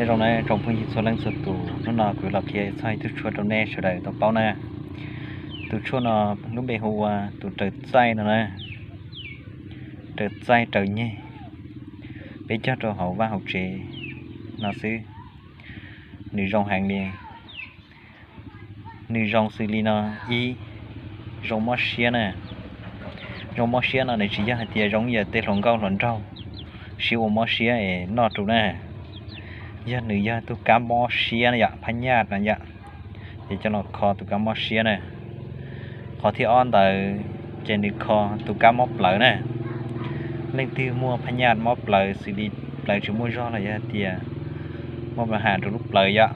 Zoo na tsoom phooj ywg txhua leej txhua tus, hnub no kuv los qhia txog ib tug tshuaj rau nej sawv daws tau paub na. Tus tshuaj no lub npe hu ua tus raws txaij no na. Raws txaij raws nyeg, peb cog rau hauv vaj hauv tsev no xwb. Nws zoo heev li. Nws zoo xws li no: ib, zoo mob siab na. Zoo mob siab no nws tsis yog hais tias zoo yam tej hluas nkauj hluas nraug siv ua mob siab es noj rau na. Yog nws yog tus kab mob siab yom, phab nyaj no yom, ces coj los kho tus kab mob siab na. Qhov thib ob ntawd ces nws kho tus kab mob plawv na. Leej twg muaj phab nyaj mob plawv xws li plawv tsis muaj zog los yog hais tias muaj pa has rau lub plawv yom,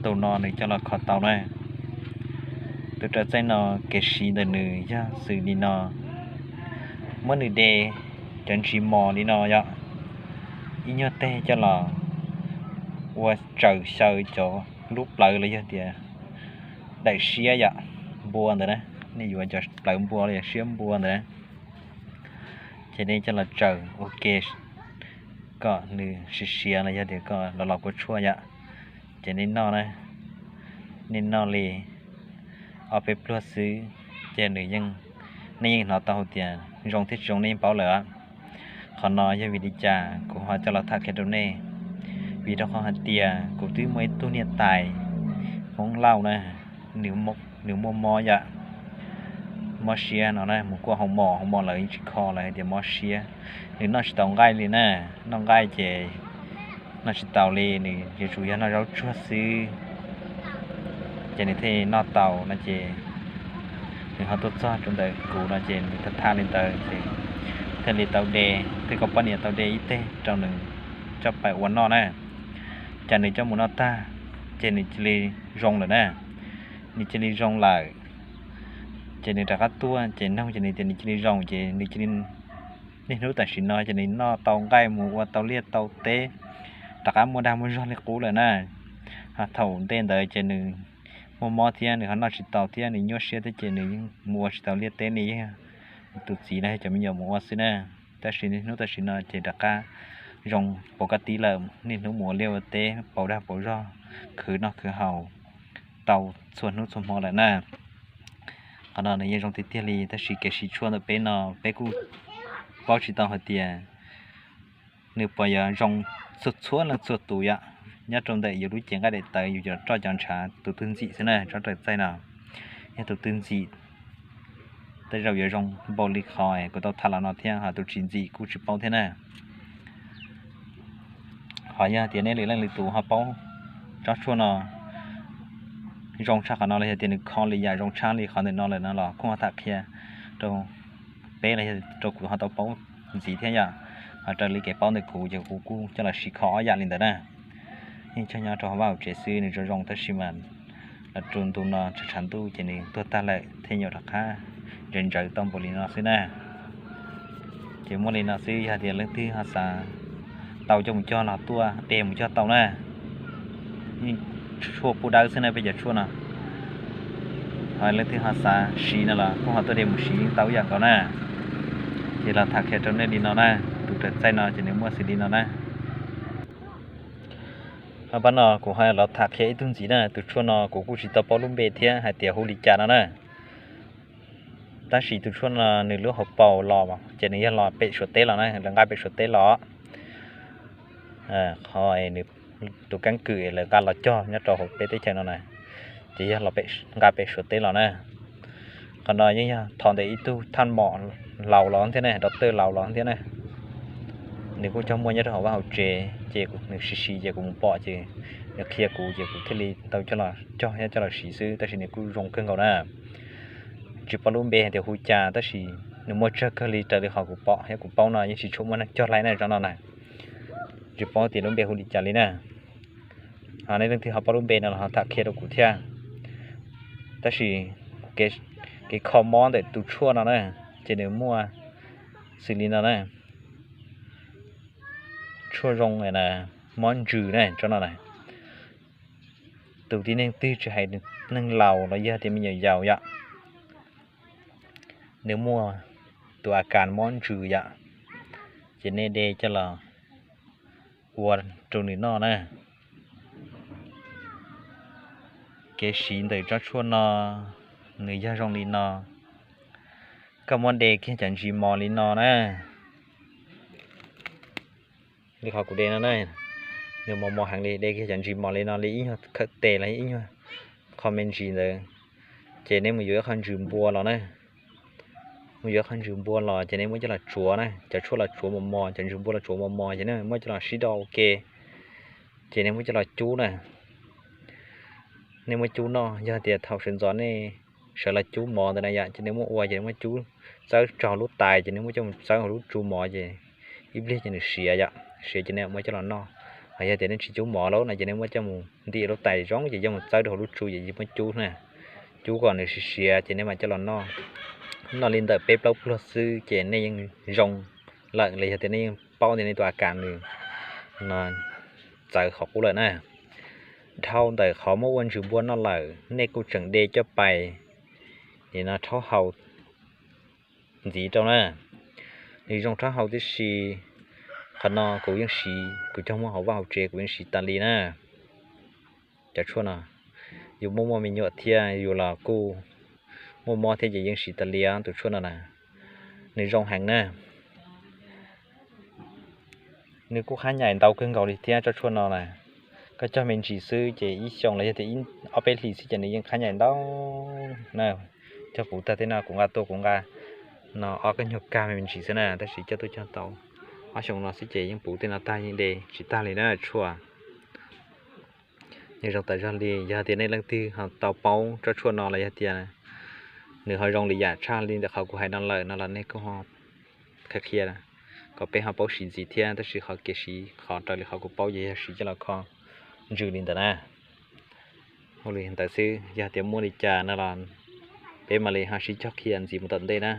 tus no nws coj los kho tau na. Tus raws txaij no kev siv ntawm nws yog xws li no: muab nws de cov ntsis mos li no yom, ib nyuag teg coj los ua tsaws xyaw cov lub plawv los yog tias daim siab yom, npua ntawd na. Nej yuav cov plawv npua los yog siab npua ntawd na, ces nej coj los tsaws ua ke kom nws siav siav los yog tias kom los los kua tshuaj yom, ces nej noj na. Nej noj li ob peb pluag xwb, ces nws yeej, nej yeej hnov tau hais tias zoo thiab tsis zoo nej yeej paub lawm. Qhov no yog vim li cas kuv ho coj los tham qhia rau nej? Vim rau qhov hais tias kuv twb muaj ib tug niam tais Hmoob Lauj na, nws muaj mob yom, mob siab no na, mus kuaj hoo mos, hoo mos lawv yeej tsis kho lawv hais tias mob siab. Nws noj tsis tau nqaij li na, noj nqaij ces noj tsis tau li, nws yuav tsum yog noj zaub tsuag xwb, ces nws thiaj noj tau no ces nws ho tuaj txog rau ntawm kuv no ces nws tham tham li ntawd ces thiaj li tau de, thiaj kom poj niam tau de ib teg rau nws coj pais ua noj na. Cas nws coj mus noj tag ces nws cia li zoo lawm na. Nws cia li zoo lawm, ces nws rov qab tuaj ces nug ces nws tias nws cia li zoo ces nws cia li, niaj hnub tam sim no ces nws noj tau nqaij mus ua tau liaj tau teb, rov qab muaj dag muaj zog li qub lawm na. Ho thaum ntej ntawd ces nws muaj mob thiab nws ho noj tsis tau thiab nws nyuaj siab thiab ces nws yeej mus ua tsis tau liaj teb li, yog tus txiv los yog cov me nyuam mus ua xwb na. Tab sis niaj hnub tam sim no ces rov qab zoo pov kab tib lawm, niaj hnub mus ua liaj ua teb pauv dag pauv zog, khwv noj khwv haus tau txhua hnub txhua hmo lawm na. Qhov no nws yeej zoo tiag tiag li, tab sis kev siv tshuaj ntawm peb no peb kuj paub tsis tau hais tias nws puas yuav zoo txhua txhua leej txhua tus yom. Nyob rau ntawm yus lub cev nqaij daim tawv yus cov roj cov ntshav tus twg ntxim xwb na, tsob raws txaij no. Yog tus twg ntxim, tej zaum yuav zoo npaum li qhov kuv tau tham los no thiab, ho tus tsis ntxim kuj tsis paub thiab na. Ho yog tias nej lwm leej lwm tus ho paub tsob tshuaj no zoo tshaj qhov no los yog tias nws kho li yam zoo tshaj li qhov ntawm no lawm no los kuj ho tham qhia rau peb los yog rau kuv ho tau paub ntxiv thiab yom. Ho raws li kev paub ntawm kuv ces kuv kuj coj los siv kho ob yam li ntawd na. Yeej cog nyob rau hauv vaj hauv tsev xwb nws zoo zoo tab sis mas los rau ntu no tshav tshav ntuj ces nws tuag tag lawm thiaj nyuam rov qab ntsawv ntsawv tau npaum li no xwb na. Ces muaj li no xwb, yog tias leej twg ho xav tau coj mus cog los tuaj de mus cog tau na. Yeej tshuaj pub dawb xwb na peb cov tshuaj no. Ho leej twg ho xav siv no los kuj ho tuaj de mus siv yeej tau ib yam nkaus na. Ces los tham qhia rau nej li no na, tus raws txaij no ces nws muaj xws li no na. Ho pab no kuv ho los tham qhia ib tug ntxiv na, tus tshuaj no kuv kuj tsis tau paub lub npe thiab hais tias hu li cas no na. Tab sis tus tshuaj no nws lub hauv paus los ces nws yog los pem Suav teb los na, lawv nqa pem Suav teb los. Qhov nws tus keeb kwm lawv nqa los cog nyob rau hauv peb teb chaws no na, ces yog los nqa pem Suav teb los na. Qhov no yeej yog thov ntawm ib tug thaj mom laus los thiab ne, doctor laus los thiab na. Nws kuj cog muaj nyob rau hauv vaj hauv tsev ces nws siv siv ces kuv mus pom ces nws qhia kuv ces kuv thiaj li tau coj los cog thiab coj los siv xwb, tab sis nws kuj zoo kawg nkaus na. Tsis paub lub npe hais tias hu cas tab sis nws muaj tsawg kawg li raws li qhov kuv pom thiab kuv paub no yeej tsis tshua muaj neeg cog laib na tsob no na. Tsis paub tias lub npe hu li cas li na. Ho nej leej twg ho paub lub npe no los ho tham qhia rau kuv thiab. Tab sis kev kho mob ntawm tus tshuaj no na, ces nws muaj xws li no na. Tshuaj zoo mob ntsws na tsob no na. Tus tib neeg twg tsis hais neeg laus los yog tias me nyuam yaus yom, nws muaj tus a kas mob ntsws yom, ces nej de coj los ua rau nws noj na. Kev siv ntawm tsob tshuaj no nws yog zoo li no. Koj muab de kiag cov ntsis mos li no na. Li qhov kuv de no na, nws mos mos heev li, de kiag cov ntsis mos li no li ib nyuag khawm tes los ib nyuag qho me ntsis ntawd, ces nej mus yuav ib qho ntsws npua los na. Mus yuav qho ntsws npua los ces nej muab coj los tsuav na, cov tshuaj los tsuav mos mos, cov ntsws npua los tsuav mos mos, ces nej muab coj los sib do ua ke, ces nej muab coj los cub na. Nej muab cub noj, yog tias thaum sawv ntxov nej sawv los cub mov ntawd na yom, ces nej muab ua ces nej muab cub txawb rau hauv lub tais, ces nej muab coj mus txawb hauv lub tsu mov, ces ib pliag ces nws siav yom, siav ces nej muab coj los noj. Hos yog tias nej tsis cub mov lawm no ces nej muab coj mus ntim lub tais zoo ces coj mus txawb rau hauv lub tsu ces yeej muab cub na, cub kom nws siav siav ces nej mam coj los noj. Noj li ntawm peb plaub pluag xwb ces nej yeej zoo lawm, los yog tias nej yeej paub tias nej tus a kas nws txawv qhov qub lawm na. Dhau ntawm qhov muab ua ntsws npua noj lawm, nej kuj tseem de coj pais nim no rhaub hau ntxiv rau na. Nws zoo rhaub hau tib si. Qhov no kuv yeej siv, kuv coj muab hauv vaj hauv tsev kuv yeej siv tas li na. Cov tshuaj no yus muaj muaj me nyuam thiab yus los kuj muaj mob thiab ces yeej siv tas li tus tshuaj no na. Nws zoo heev na. Nws kuj qhab nyaim ntau kawg nkaus li thiab tsob tshuaj no na. Koj cog me ntsis xwb ces ib xyoo los yog tias ob peb hlis xwb ces nws yeej qhab nyaim ntau na. Cog puv tag tej no kuv nqa tuaj kuv nqa no ob kab nyuag kag me ntsis xwb na, tab sis cog tuaj cog tau ob xyoo no xwb ces yeej puv tej no tag yeej de tsis tag li na tshuaj. Nws zoo tas zog li, yog tias nej leej twg ho tau paub tsob tshuaj no los yog tias nws ho zoo li yam tshaj li ntawm qhov kuv hais no lawm no los nej kuj ho qhia qhia kom peb ho paub siv ntxiv thiab, tab sis qhov kev siv qhov raws li qhov kuv paub ces yog siv coj los kho ntsws li ntawd na. Ua li ntawd xwb, yog tias muaj li cas no los peb mam li ho sib cog qhia ntxiv mus tom ntej na.